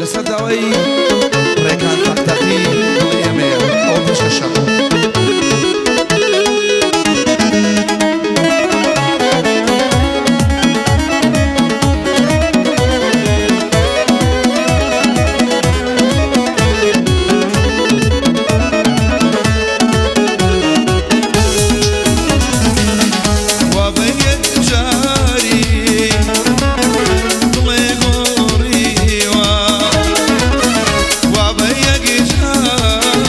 لەسەر داوای ڕێکان تەقتەقی دڵی ئێمەیە ئەوە پێشکەشە. وا بە یەکجاری دڵێ گۆڕیوە، وا بە یەکجاری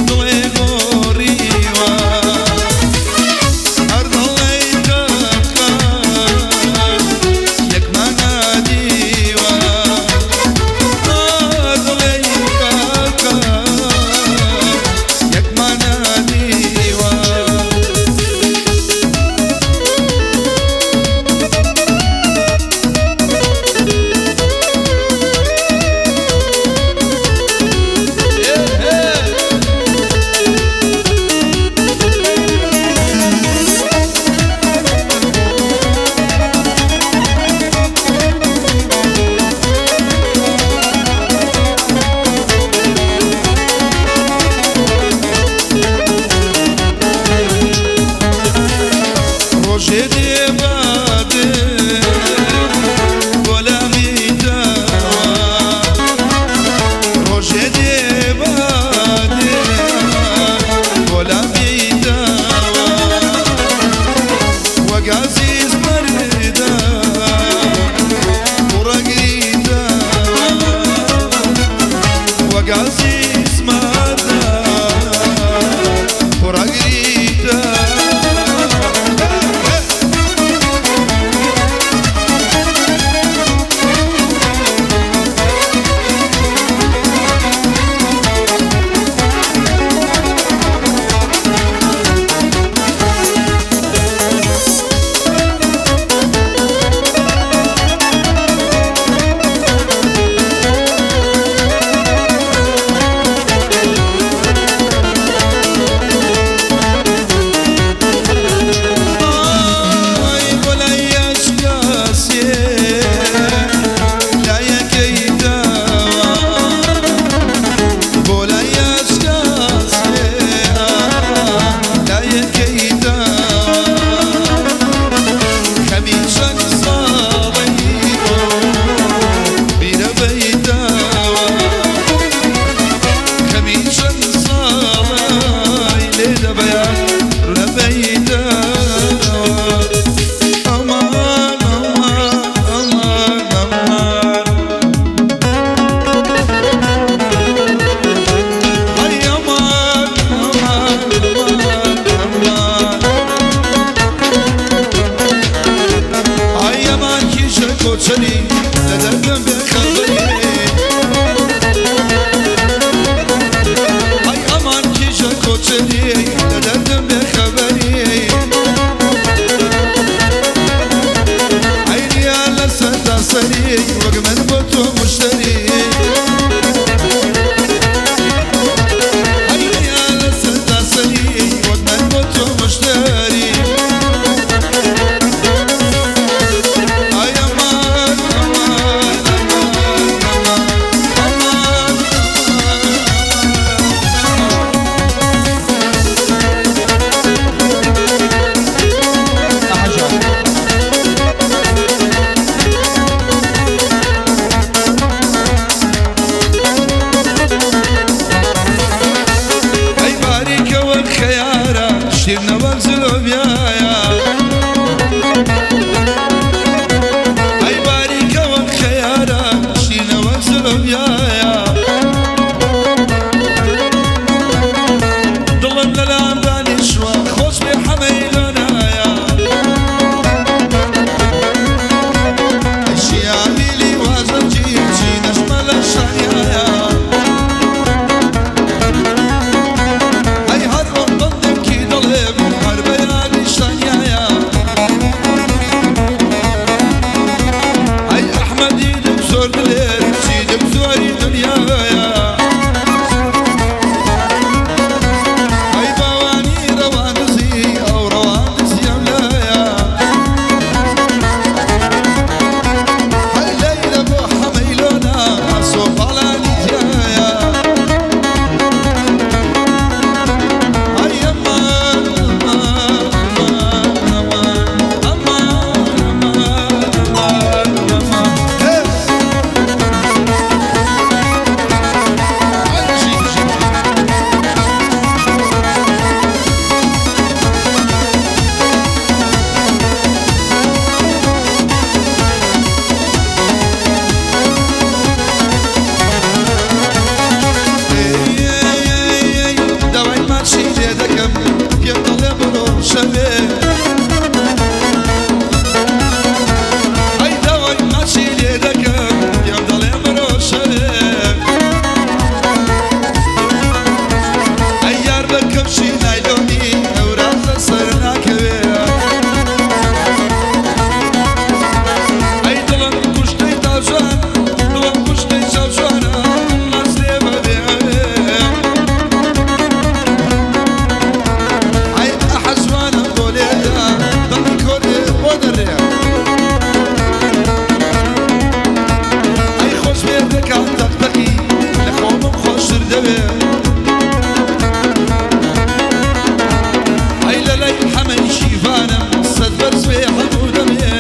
دڵێ گۆڕیوە، هەر دڵێ تەقە یەکمان نادیوە، هەر دڵێ تەقە یەکمان نادیوە. ڕۆژێ دێ بادێ بۆ لامیتەوە، ڕۆژێ دێ بادێ بۆ لامیتەوە، وەک عەزیز مەردە کوڕەگریتەوە، وەک عەزیز مەردە کوڕەگریتەوە. ئای بۆ لای ئەشکاسێ لایەکەی داوە، بۆ لای ئەشکاسێ لایەکەی داوە، خەمی چەند ساڵەی بۆ بیرە بەیداوە، خەمی چەند ساڵەی لێ دەبەیان ڕوونە بەیداوە. ئەمان ئەمان ئەمان ئەمان ئەی ئەمان ئەمان ئەمان ئەمان ئای ئەمان کیژە کۆچەری لە دەردم بێخەبەری، ئای ئەمان کیژە کۆچەری لە دەردم بێخەبەری، عەینیان لەسەر تاسەری وەک من بۆ تۆ مشتەری، عەینیان لەسەر تاسەری وەک من بۆ تۆ مشتەری. ئای ئەمان ئەمان ئەمان ئەمان ئەمان ئەحەجان. ئەی باریکەوە خەیارە شیرنەوە زلۆڤیایە، ئەی باریکەوە خەیارە شیرنەوە زلۆڤیایە، دڵم لەلام دانیشوە خۆش بێ حەمەی لۆنایە، شیامیلی وازەجی چی نەشمە لە شانیایە، ئەی هەر ئەم بەندێکی دەڵێم هەر بەیانی شانیایە. شەوێ. ئەی داوای ماچی لێ دەکەم، پێم دەڵێ مرۆ شەوێ. ئەی یار بە کەوشی نایلۆنی هەوراز لەسەر ناکەوێ. ئەی دڵم کوشتەی تاجوان، دڵم کوشتەی چاوجوانە، ناز لێ بەبێ ئەوێ. ئەی ئەحەزوانم بۆ لێدا، دڵی کۆرێ بۆ دەرێ. ئەی خۆش بێ دەکات تەقتەقی، لە خۆمم خۆشتر دەوێ. ئەی لە لای حەمەی شیفانم سەد بەرز بێ هەموو دەمێ.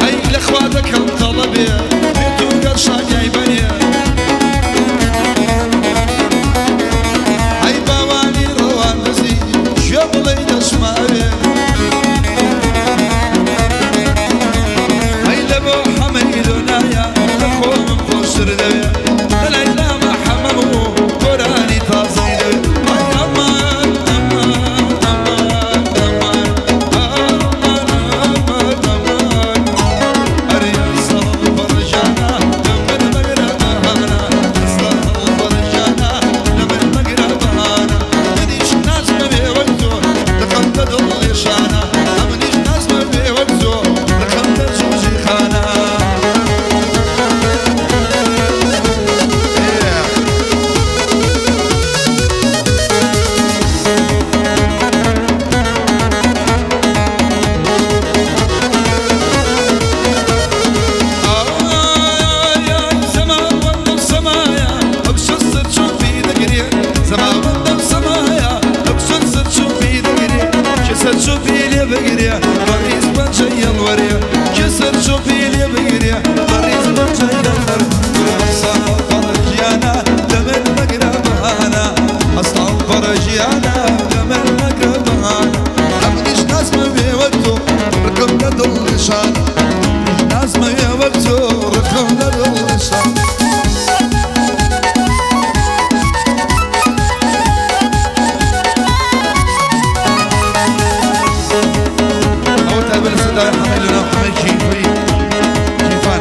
ئەی لە خوا دەکەم تەڵەبێ، بێت و گەرشانیای بەنێ. ئەی باوانی ڕەوان دەزی، گوێ بڵێی دەچمە ئەوێ. ئەی لە بۆ حەمەی لۆنایە، لە خۆمم خۆشتر دەوێ. لە لای لامە حەمەم و گۆرانی تازەی دەوێ. ئەی ئەمان ئەمان ئەمان ئەمان ئەمان ئەمان ئەمان. ئەرێ ساڵ بەڕژانە لە من مەگرە بەهانە، ساڵ بەڕژانە لە من مەگرە بەهانە. منیش نازمە بێ وەک تۆ، دقم لە دڵ لێشانە. ئەمنیش نازمە بێ وەک تۆ، دقم لە جوجی خانە. نازمە وەک تۆ، ڕقم لە دڵ نیشان. ئەوە تایبەت لە سەدای حەمەی لۆنا و حەمەی کیفی کیفان.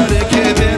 جارێکێ بێ.